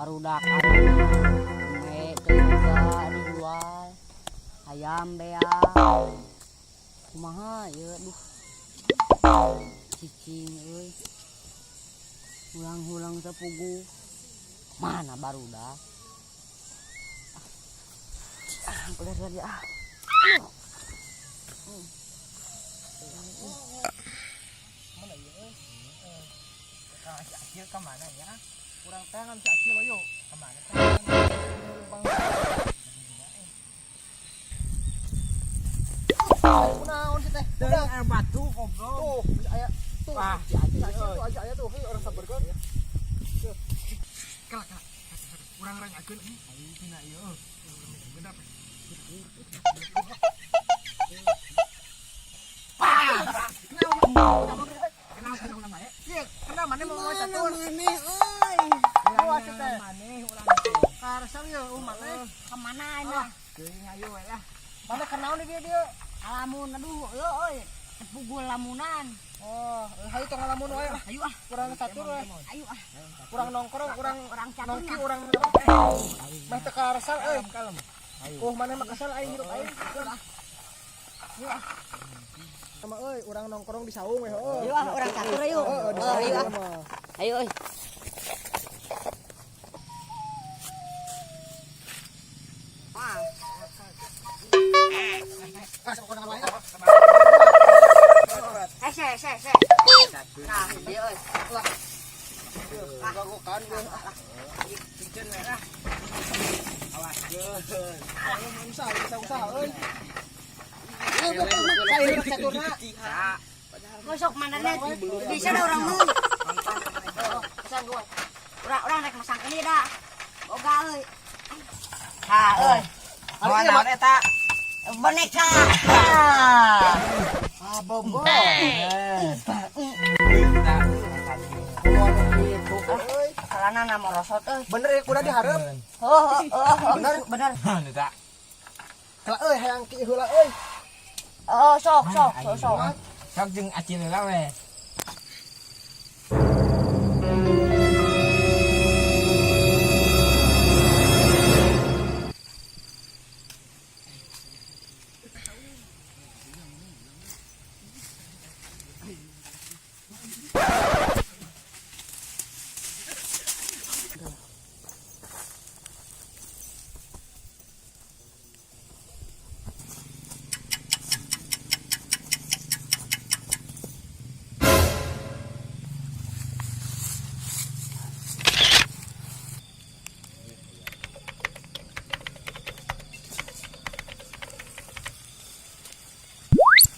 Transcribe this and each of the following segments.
Barudak anu teu boga dijual. Hayam beak. Kumaha ieu, duh. Cicing euy. Hulang-hulang teu puguh. Mana barudak? Ah, keluar lagi ah. Mana ieu euy? Kang si Acil ka mana ya? Kurang tangan si Acil ayo. Ka mana teh? Bang. Kunaon sih teh? Udah air batu goblok. Tuh, aya tuh. Wah, si Acil tuh aja aya tuh, heuh urang sabarkeun. Kelak kelak. Urang ranyakeun euy. Aing tina ieu euy. Urang ranyakeun apa? Kenal kenal urang bae. Iya, kenal mana mau Mana catur? maneh euy? Awas teh. Maneh urang teh. Karesep ieu maneh. Kemana ini? Geuing ayo we lah. Mana kenaon di dieu dieu? Alamun aduh euy, teu puguh lamunan. Oh, hayu tong ngalamun wae lah. Ayo ah, Kurang catur we. ayo ah. Kurang nongkrong, kurang Urang catur nongki, mah. Urang meh teu karesep euy. Kalem. Ayo. Oh, mana mah kesel aing hirup aing. Yuk ah. Sama euy, urang nongkrong di saung we heuh. Ayo ah, urang catur ayo. Heeh, di Oh, saung ayo ah. mah. Ayo euy. Ah, Ah, sok kana wae ah. eh, se se se. Nah, ieu euy. Lah. Gagokan ge. Ciceun we lah. Awas geun. Usaha, bisa usaha euy. Saya caturna. Gosok mana nih? Bisa dah orang mun. Oh, pesan gua. Urang urang rek masang ieu dah. Boga euy. Ha euy. Mau naon eta? Boneka. Ah, bogo. Euy. Salana na morosot euy. Bener ya kuda dihareup. Oh, oh, oh, Bener. bener. Eta. Kelak euy hayang ki heula euy. Oh, sok sok sok sok. Sok jeung Acil heula we.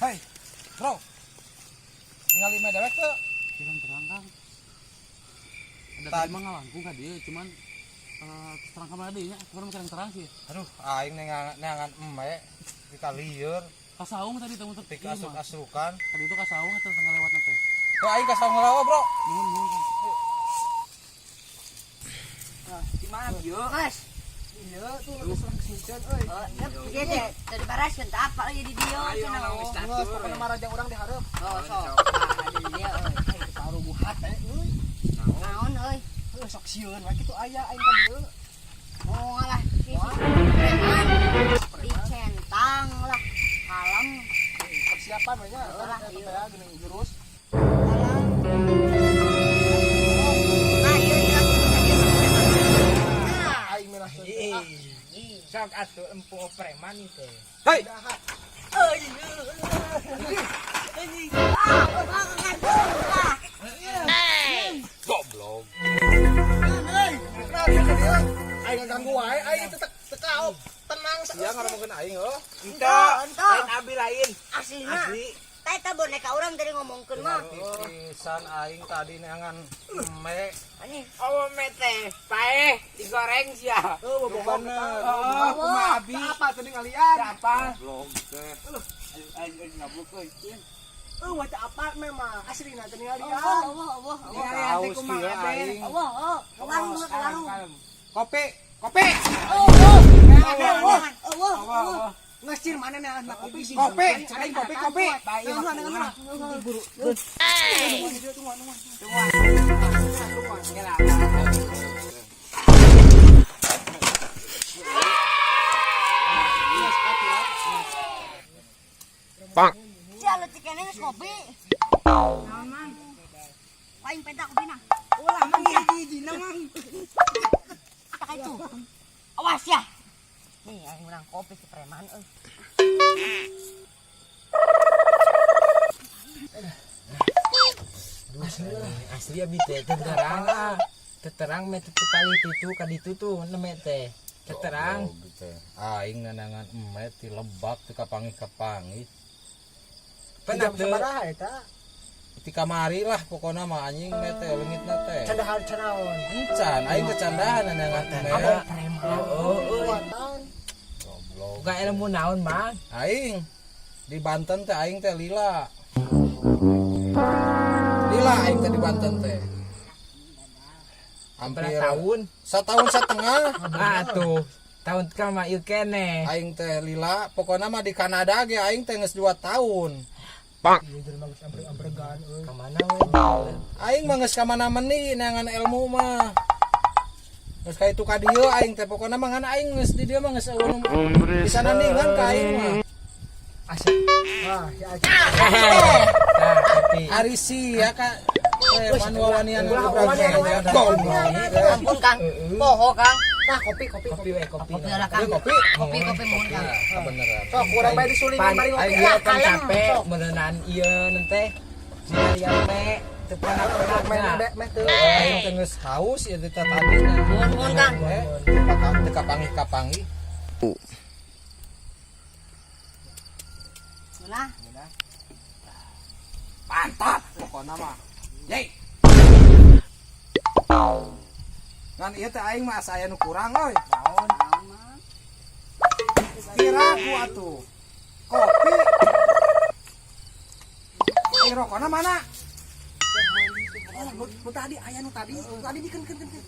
Hei, bro. Ningali mah dewek teu? Kurang terang, Kang. Ada tadi mah ngalangkung ka dieu, cuman terang ka mana deui nya, kurang kurang terang sih. Aduh, aing neangan neangan eme di kalieur, Ka saung tadi teh muter di ieu mah. asup-asukan. Tadi itu ka saung atau tengah lewatna teh. Ya aing ka saung ngelawa, Bro. Nuhun nuhun, Kang. Di mana ieu? Mas, Iya, tuh geus langsungkeun euy. oh, ieu teh teu dibereskeun teh apa euy di dieu Ayo cenah. urang geus Geus catur. pokona mah rajang urang dihareup. Oh, sok. Nah, di dieu euy. Aing taruh hate euy. Naon euy? Heuh sok sieun we kitu aya aing ka dieu. Oh, alah, si preman. Dicentang lah. Kalem. Persiapan we nya Heeh lah, eta iya. teh geuning jurus. Kalem. Nah, ieu ieu bisa dieu. Nah, Aing merah ah. Sok atuh empuk preman itu. Hei, Jahat. ah, ah, ah. Goblok. Euy, kenapa dia ka dieu? Aing ngaganggu wae, aing teu teu kaop. Tenang Sia ngomongkeun aing heuh. Ento, Ento. lain abi lain. Aslina. Asli. Tah eta boneka urang tadi ngomongkeun mah. Pisan aing tadi neangan eme. Anjing. Oh, mete, paeh digoreng sia. Heuh, bobogohan Bener. Oh, kumaha abi? Apa tadi ngalian? Apa? Goblok teh. Ayo ayo ngablok euy. Euy, waca apa memang aslina tadi ngalian. Allah Allah Allah Allah. Tahu sia aing. Allah, oh, ke warung ke warung. Kopi, kopi. Oh, oh. Allah, Allah, Allah. Ngesir mana nih anak kopi sih? Kopi, aing kopi, kopi. Tunggu, tunggu, tunggu, buru. Tunggu, tunggu, tunggu. Tunggu. Sia leutik keneh geus ngopi. Naon, Mang? Aing penta kopina. Ulah, Mang, hiji-hijina, Mang. Tak itu. Awas ya. Nih, aing menang kopi si preman euy. Asli abi teh teu terang ah. Teu terang meh teu palih itu ka ditu tuh neme teh. Teu terang. Goblok teh. Aing nanangan eme ti lebak teu kapanggih-kapanggih. Pernah teu Sabaraha eta? Ti kamari lah pokona mah anjing me teh leungitna teh. Can dahar can naon? Encan aing kecandahan nanangan eme. Oh, euy. Kuatan. Goblok. Bukan ilmu naon, Mang. Aing di Banten teh aing teh lila. Lila aing teh di Banten teh. Hampir Berapa tahun? setahun setengah. Ah tuh. Tahun ka mah ieu keneh. Aing teh lila, pokoknya mah di Kanada ge aing teh geus 2 tahun. Ieu jelema geus ambreg-ambregan euy. Ka mana we? Aing mah geus ka mana meni neangan ilmu mah. Geus ka itu ka dieu aing teh pokokna mah ngan aing geus di dieu mah geus eueuh nu bisa nandingan ka aing mah. Asa. Ah, si Acil. Tah, kopi. Ari sia ka preman wawanian Ampun, Kang. Poho, Kang. Nah, kopi kopi Kopi we, kopi. Kopi lah, Kang. Ieu kopi. Kopi kopi mohon, Kang. Kebeneran. Sok kurang bae disulingan Pan bari ngopi. aing Lah, ieu pan kalem. capek Sok. meureunan ieu teh. Sia me teu pernah Meh pernah. meh meh teu. Aing teh geus haus ieu teh tadina. Mohon, mohon, Kang. Teu kapanggih-kapanggih. Nah, Mantap pokokna mah. Yey. Ngan ieu teh aing mah asa aya nu kurang euy. Naon? Kira ku atuh. Kopi. Eh rokona mana? Oh, nu tadi aya nu tadi, nu tadi dikeun keun keun.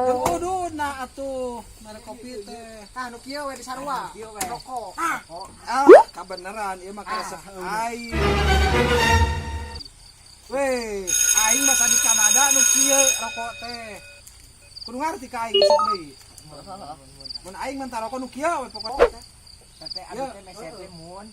Yang uduna atuh mere kopi teh. Ah, nu kieu we di sarua. Rokok. Ah, kabeneran ieu mah karesep aing. Weh, aing mah di Kanada nu kieu rokok teh. Kudu ngarti ka aing sok deui. Mun aing mah rokok nu kieu we pokokna. Teh abi teh meser teh mun.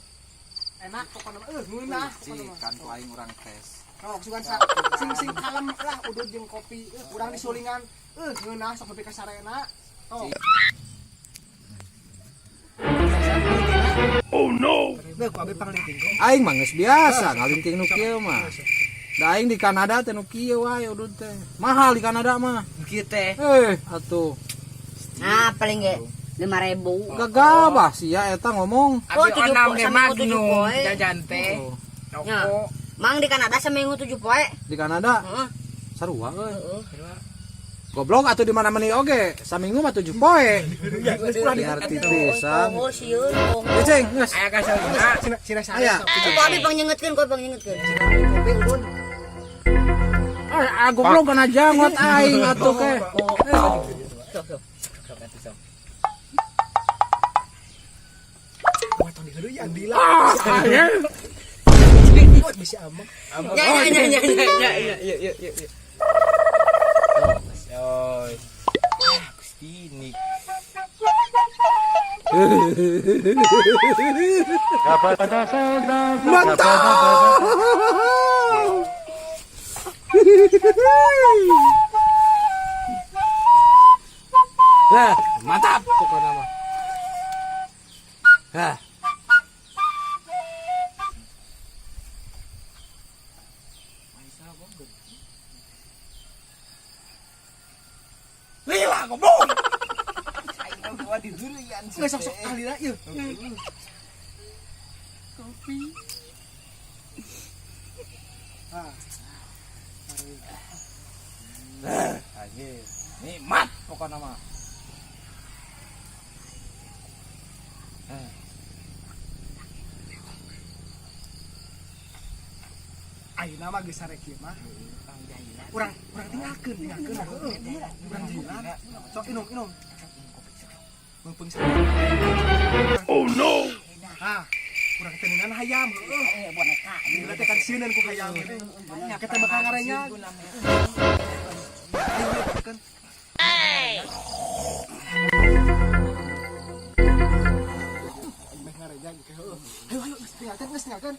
Enak pokona mah. Ngeunah pokona mah. Kan ku aing urang tes. Sok sugan sa sing sing kalem lah udud jeung kopi. Urang disulingan. Ngeunah sok nepi ka sarena. Tok. Oh no. Beuh, ku abi panglinting. Aing mah geus biasa ngalinting nu kieu mah. Da aing di Kanada teh nu kieu wae udud teh. Mahal di Kanada mah. Kieu teh. Atuh. Nah, paling ge 5.000. Gagabah sia eta ngomong. Oh, Abi tujuh onam po- ge saminggu tujuh magnum poe. jajan teh. Oh, Ya. Rokok. Mang di Kanada seminggu 7 poe. di Kanada Heeh. sarua euy. Goblok atuh di mana meni oge, saminggu mah 7 poe. Ngarti pisan. Oh, sieun. Oh. Eh, ceng, geus. Aya kasauna. Cina cina sare. Aya. Ku abi pangnyengetkeun, ku abi pangnyengetkeun. Kopi udud. Ah, goblok kana jangot aing atuh ke. Sok sok. Sok atuh sok. Wah, tong diheureuyan dila. Ah, anjing. Bisi ameng. Ya ya ya ya ya. Ya ya ya ya ya. Oh. Ah, Gusti nik. Mantap. Lah, mantap pokoknya mah. Hah. Lila goblok. Geus sok sok ahlina ieu. Kopi. Ah. Anjir. Nikmat pokoknya mah. Ayeuna mah geus sare kieu mah. Urang urang tinggalkeun, tinggalkeun. Heueuh. Urang jahilan. Sok inum, inum. Mumpung sare. Oh no. Ah, urang teh neunan hayam heueuh. Eh, boneka. Dina teh kan sieuneun ku hayam teh. Kita bakal ngarenya. Ayo, keun. Oke, heuh. Ayo ayo geus tinggalkeun, geus tinggalkeun.